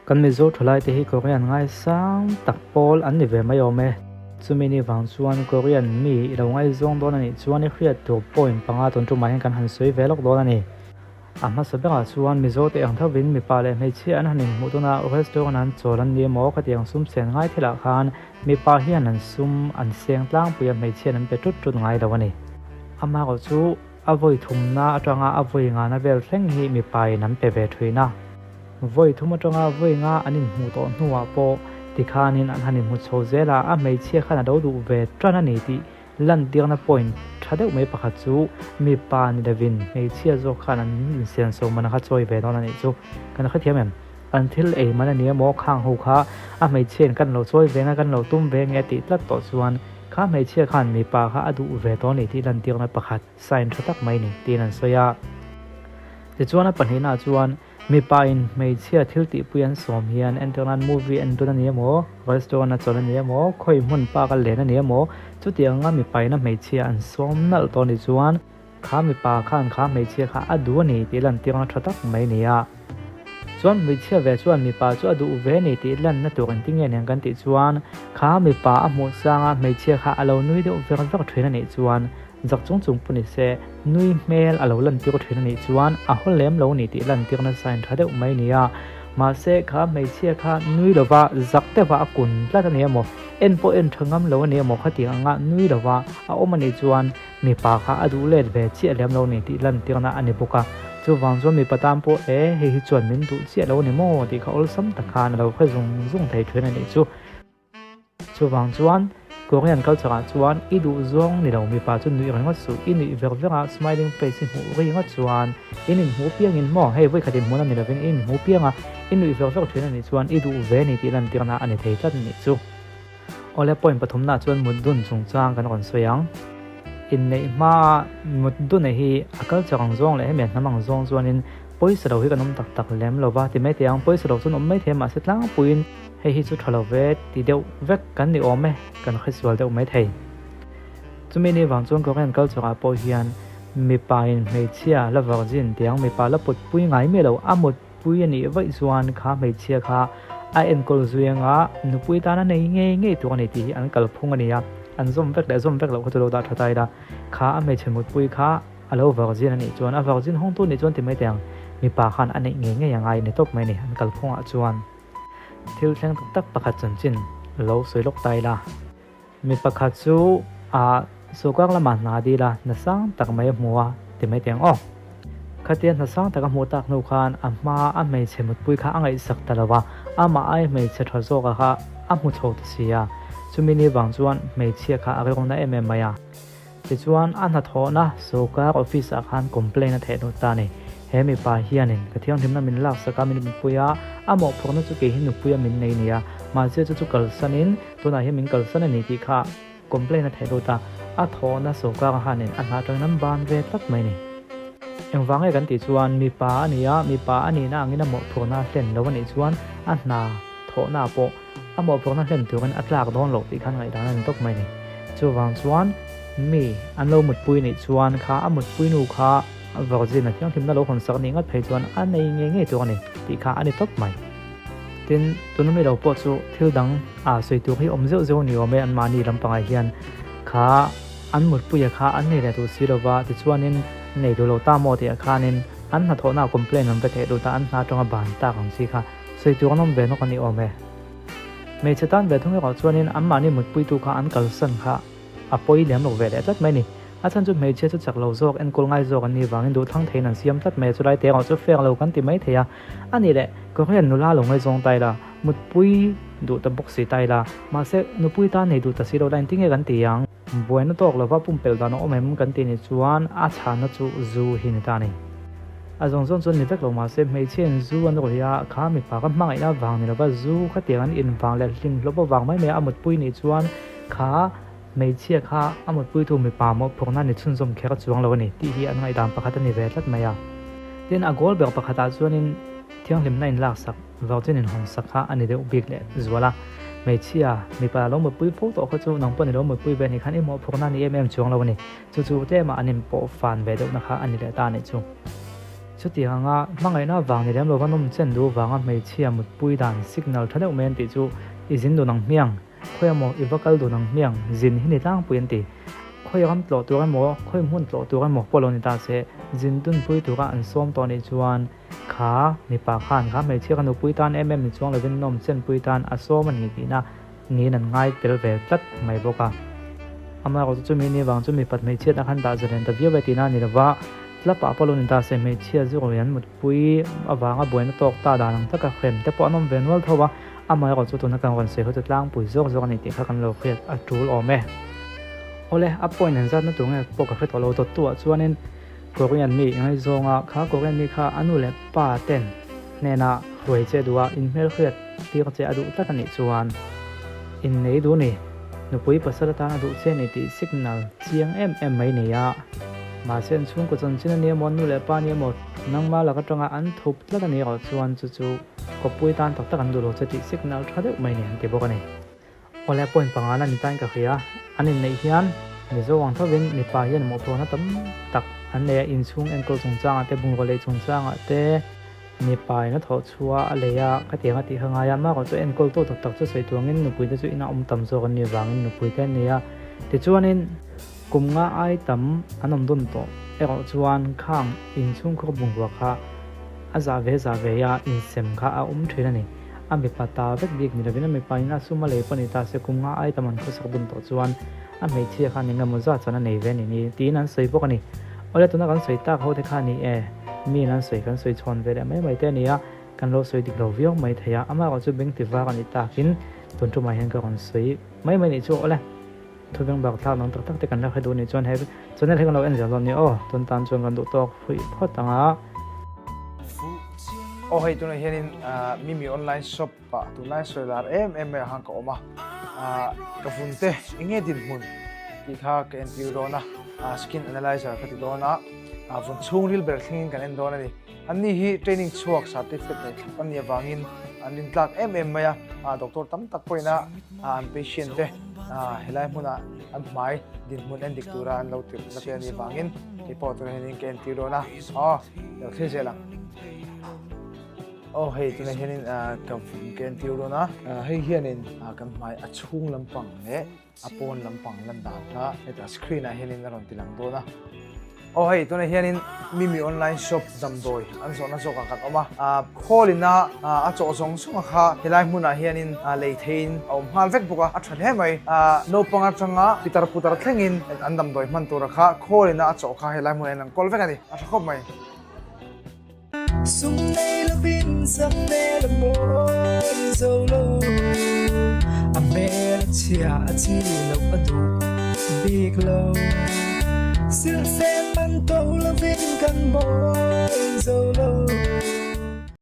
Kan Mizo thalaite hi Korean ngaisang tak pawl an ni ve mai awm e. Chumi ni vang chuan Korean mi i lo ngaizawng dawn a nih chuan i hriat tur point panga tun tumah hian kan han sawi ve lawk dawn a ni. A hmasa berah chuan Mizo te ang thovin mipa leh hmeichhia an han inhmuh dawn a, restaurant an chawl an ni emaw khatiang sum sen ngai thilah khan mipa hian an sum an seng tlangpui a hmeichhian an pe tut tut ngai lo a ni. Amaherawhchu a vawi thumna atanga a vawi ngana vel thleng hi mipa in an pe ve thin a. Vawi thum atanga vawi nga an inhmuh tawh hnuah pawh tikhanin an han inhmu chho zel a, a hmeichhia khan a lo duh ve tan a ni tih lantirna point tha deuh mai pakhat chu mipa ni lovin hmeichhia zawk khan an insianso man kha chawi ve dawn a nih chu. Kan hrethiam em? An thil ei man a ni emaw khang ho kha a hmeichhiain kan lo chawi ve nge kan lo tum ve nge tih tlat tawh chuan kha hmeichhia khan mipa kha a duh ve tawh a ni tih lantirna pakhat sign tha tak mai ni tiin an sawi a. Tichuan a pahnihnaah chuan mipa in hmeichhia thil tihpui an sawm hian entirnan movie en dun a ni emaw, restaurant a chawl a ni emaw, khawi hmun park a len a ni emaw chutiang anga mipa in a hmeichhia an sawm nalh tawh a nih chuan Kha mipa khan kha hmeichhia kha a duh a ni tih lantirna tha tak mai a ni a. Chuan hmeichhia ve chuan mipa chu a duh ve a ni tih lanna tur engtin nge niang kan tih chuan kha mipa a hmuh changa hmeichhia kha a lo nui deuh ver ver thin a nih chuan zak chung chung pawh ni se nui hmel a lo lantir thin a nih chuan a haw lem lo a ni tih lantirna sign tha deuh mai a ni a. Mahse kha hmeichhia kha nui lova zak deuha a kun tlat a ni emaw en pawh en tha ngam lo a ni emaw khatiang anga nui lova a awm a nih chuan Mipa kha a duh let ve chiah lem lo ni tih lantirna a ni bawk a, chuvang chuan mipa tan pawh e hei hi chuan min duh chiah lo a ni maw tih kha awlsam tak khan a lo hre zung zung thei thin a nih chu. Chuvang chuan Korean culture ah chuan i duh zawng ni lo mipa chu nuih ringawt suh, i nuih ver ver a smiling face i hmuh ringawt chuan in inhmuh piangin maw hei vawikhat inhmuhna ni lovin i inhmuh piang a, i nuih ver ver thin a nih chuan i duh ve ni tih lantirna a ni thei tlat a nih chu. Awle point pathumnaah chuan mut dun chungchang kan rawn sawi ang. Inneih hmaa mut dun hi a culture ang zawng leh hemi a hnam ang zawng chuanin pawisa lo hi kan awm tak tak lem lo va ti mai thei ang. Pawisa lo chuan awm mai thei a mahse tlangpuiin hei hi chu tha lo ve ti deuh vek kan ni awm e, kan hresual deuh mai thei. Chumi ni vang chuan Korean culture ah pawh hian mipa in hmeichhia la virgin tiang mipa la putpui ngai miah lo a mut Pui a nih vaih chuan kha hmeichhia kha a enkawl zui anga nupui tana nei ngei ngei tur a ni tih hi an kalphung a ni a, an zawm vek leh zawm vek loh kha chu lo dah tha ta ila, kha a hmeichhe mutpui kha a lo virgin a nih chuan a virgin hawngtu nih chuan ti mai teh ang, mipa khan a neih ngei ngei a ngai a ni tawp mai a ni an kalphungah chuan. Thil thleng tak tak pakhat chanchin lo sawi lawk ta ila. Mi pakhat chu a sawrkar lamah hna dil a, hna sang tak mai a hmu a, ti mai teh ang aw. Khatia hna sang tak a hmuh tak hnu khan a hma a hmeichhe mutpui kha a ngaihsak ta lo va, amah ai hmeichhe tha zawka kha a hmu chho ta si a. Chumi ni vang chuan hmeichhia kha a rilru na em em mai a. Tichuan a hnathawhna sawrkar office ah khan complaint a theih lut ta a ni. He mipa hianin ka thianghlimna min laksak a, min mutpui a, a mawhphurhna chu kei hi nupui a min nei nia, mahse chu chu kalsanin tunah hian min kalsan a ni tih kha complaint a theih lut a, a thawhna sawrkar khanin a hna atangin an ban ve tlat mai a ni. Engvang nge kan tih chuan mipa a ni a, mipa a nihna angin a mawhphurhna a hlen lo a nih chuan a hna thawhna pawh A mawhphurhna hlen turin a tlak dawn loh tih khan ngaihdan a ni tawp mai a ni. Chuvang chuan mi an lo mutpui nih chuan kha a mutpui nu kha virgin a thianghlimna lo hawn sak nih ngat phei chuan a nei ngei ngei tur a ni tih kha a ni tawp mai. Tin, tuna mi lo pawh chu thil dang a sawi tur hi awm zeuh zeuh a ni awm e anmahni lampangah hian kha an mutpuia kha an nei leh duh si lova tichuanin nei duh lo ta maw tihah khanin an hnathawhna a complain an va theih lut a an hna atanga ban tak ang chi kha Sawi tur an awm ve nawk a ni awm e. Hmeichhe tan ve thung erawh chuanin anmahni mutpuitu kha an kalsan kha a pawi lem lo ve leh tlat mai a ni. A chhan chu hmeichhia chu chak lo zawk, enkawl ngai zawk an nih vangin duhthlang theiin an siam tlat mai a, chulai te erawh chu fair lo kan ti mai thei a. A nih leh, Korean nula lo ngaizawng ta ila, mutpui duh ta bawk si ta ila, mahse nupui tan nei duh ta si lo la engtin nge kan ti ang? Buaina tawk lova pumpelh dan a awm em kan tih ni chuan a chhana chu zu hi ni ta a ni. A zawng zawng chuan ni vek lo mahse hmeichhiain zu an rawih a, kha mipa ka hmangaihna vang ni lova zu khatiang an in vang leh hlim hlawp avang mai mai a mutpui nih chuan kha hmeichhia kha a mutpuitu mipa mawhphurhna ni chhunzawm kher a chuang lo a ni tih hi an ngaihdan pakhat a ni ve tlat mai a. Tin, a goal ber pakhatah chuanin thianghlimna inlaksak Virgin in hawn sak kha a ni deuh bik leh zual a, hmeichhia, mipa lo mutpui fo tawh kha chu nang pawh ni lo mutpui ve ni khan i mawhphurhna a ni em em chuang lo a ni. Chu chu tlema an inpawh fan ve deuhna kha a ni leh ta a nih chu. Chutiang anga hmangaihna vang ni lem lova nawm chen duh vanga hmeichhia mutpui dan signal tha deuh mai an tih chu i zin dun ang hmiang, khawi emaw i va kal dun ang hmiang, zin hi ni tlangpui an ti. Khawi ram tlawh tur emaw, khawi hmun tlawh tur emaw pawh lo ni ta se, zin dunpui tura an sawm tawh nih chuan kha mipa khan kha hmeichhia kha nupui tan em em ni chuang lovin nawm chenpui tan a sawm a ni tihna niin an ngai tel ve tlat mai bawk a. Amaherawhchu chumi ni vang chu mipat hmeichhiatna khan dah zalen ta viau e tihna a ni lova, tlapah pawh lo ni ta se hmeichhia zu rawi an mutpui avanga buaina tawk ta dan ang taka hrem te pawh an awm ve nual tho a, amaherawhchu tuna kan rawn sawi ho chu tlangpui zawk zawk a ni tih kha kan lo hriat a tul awm e. Awle, a point an zatna tur nge pawh ka hre tawh lo dawttu ah chuanin Korean mi i ngaihzawng a, kha Korean mi kha a nu leh pa ten hnenah hruai che duh a, inhmelhriat tir che a duh tlat a nih chuan innei duh ni, nupui pasal atan a duh che ni tih signal chiang em em mai nei a. Mahse an chhungkaw chanchin a ni emaw, an nu leh pa a ni emaw, nangma lak atanga an thup tlat a nih erawh chuan chu chu kawppui tan tak tak an duh lo che tih signal tha deuh mai ni an ti bawk a ni. Awle point panga na ni tain ka hria. An inneih hian Mizo ang thovin mipa hian mawhphurhna tam tak an nei a, inchhung enkawl chungchangah te, bungraw lei chungchangah te, mipa in a thawh chhuah a lei a, khatiang a tih kha ngai a, amaherawh chu enkawltu tak tak chu sawi tuangin nupui te chu ina awm tam zawk an nih vangin nupui te an nei a. Tichuanin kum nga ai tam an awm dawn tawh erawh chuan khang inchhungkhur bungrua kha a zah ve zah ve a, insem kha a awm thin a ni. A mipa ta vek bik ni lovin a mipa in a sum a lei pawh ni ta se kum nga ai tam an khawsak dun tawh chuan a hmeichhia khan eng emaw zat chuan a nei ve a ni ni tiin an sawi bawk a ni. Awle tuna kan sawi tak ho te kha a ni e, miin an sawi kan sawi chhawn ve leh mai mai te a ni a, kan lo sawi dik lo viau mai thei a, amaherawh chu beng ti vak a nih takin tun tumah hian ka rawn sawi mai mai nih chu awle. Thuveng bak thlak dang tak tak te kan la hre duh nih chuan he channel hi kan lo en zel dawn nia aw, tun tan chuan kan duh tawk fuih phawt ang a. Aw hei tunah hianin Mimi online shop ah tunlai sawi lar em em mai ah khan ka awm a, ka vun te eng nge dinhmun tih kha ka entir dawn a, skin analyzer ka ti dawn a, vun chhungril ber thlengin kan en dawn a ni. Anni hi training chhuak certificate nei thlap an nih avangin an rintlak em em mai a, doctor tam tak pawhin a an patient te helai hmuna an hmai dinhmun en dik tura an lo tirh na te a nih vangin kei pawh tunah hianin ka entir dawn a, aw lo thlir zel ang. Aw hei tunah hianin ka ka entir dawn a, hei hianin kan hmai a chhung lampang leh a pawn lampang lan dan kha hetah screen ah hianin a rawn ti lang dawn a. Aw hei tunah hianin Mimi online shop damdawi an zawhna zawkah kan awm a, call ina a chawh zawng zawng a kha helai hmunah hianin lei theiin a awm nghal vek bawk a, a tha hle mai. Naupang atanga pitar putar thlengin an damdawi hman tura kha call ina a chawh kha helai hmunah hian an kawl vek a ni, a tha khawp mai. Sum nei lovin sak hmel a mawi zo lo, a hmel a chhia a chi loh a duh bik lo. Silhfen man to lovin kan mawi zo lo.